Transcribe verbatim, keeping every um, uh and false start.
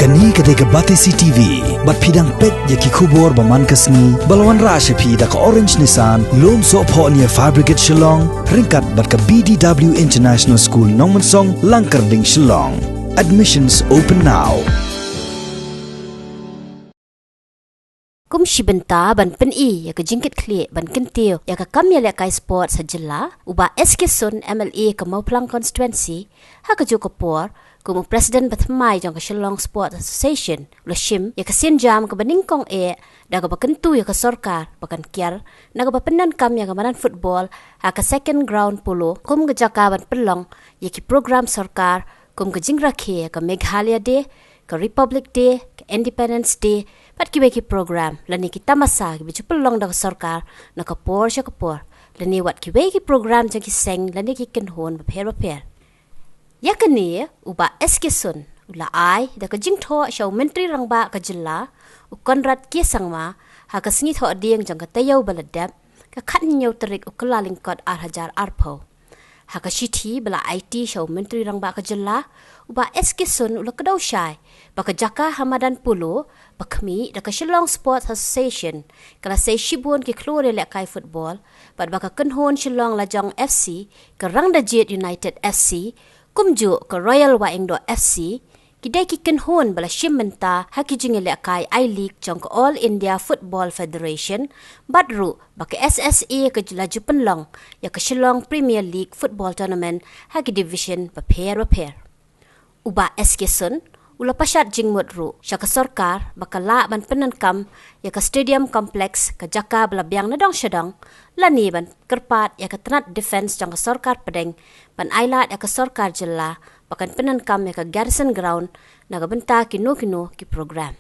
Kane ka dei ka Batesi T V, bad phi dang peit ïa ki khubor ba man ka sngi, ba la wanrah sha phi da ka Orange Nissan, Lumsohphoh near Fire Brigade Shillong, ryngkat bad ka B D W International School Nongmensong, Langkyrding, Shillong. Admissions open now. Kum shi bynta ban pyni ïa ka jingkitkhlieh ban kyntiew ïa ka kam ïalehkai sport ha jylla, u Bah S K Sun, M L A ka Mawphlang Constituency, ha kajuh ka por kum u President bathymmai jong ka Shillong Sports Association, u la shim ïa ka sienjam kaba nyngkong eh da kaba kyntu ïa ka sorkar ba kan kiar na kaba pyndonkam ïa ka madan football ha ka Second Ground Polo kum ka jaka ban pynlong ïa ki program sorkar kum ka jingrakhe ïa ka Meghalaya Day, ka Republic Day, ka Independence Day, bad kiwei ki program lane ki tamasa kiba ju pynlong da ka sorkar na ka por sha ka por, lane wat kiwei ki program jong ki seng lane ki kynhun bapher bapher. Ïa kane u Bah S K Sun u la ai da ka jingthoh sha u Myntri Rangbah ka jylla, u Conrad K Sangma, ha ka sngi Thohdieng jong ka taïew ba la dep, ka khathynñiew tarik u Kyllalyngkot ar hajar arphew. Ha ka shithi ba la aiti sha u Myntri Rangbah ka jylla, u Bah S K Sun u la kdew shai ba ka jaka ha madan polo ba khmih da ka Shillong Sports Association ka la sei shibun ki khlur ïalehkai football, bad ba ka kynhun Shillong Lajong F C, ka Rangdajied United F C, kumjuh ka Royal Wahingdoh F C, ki dei ki kynhun ba la shim bynta ha ki jingïalehkai I-League jong ka All India Football Federation, bad ruh ba ka S S A ka la ju pynlong ïa ka Shillong Premier League Football Tournament ha ki division bapher bapher. U Bah S K Sun u la pashat jingmut ruh sha ka sorkar ba ka lah ban pyndonkam ïa ka Stadium Complex, ka jaka ba la biang na dong sha dong, lane ban kyrpad ïa ka tnat defence jong ka sorkar pdeng ban ailad ïa ka sorkar jylla ba kan pyndonkam ïa ka Garrison Ground na ka bynta kino kino ki program.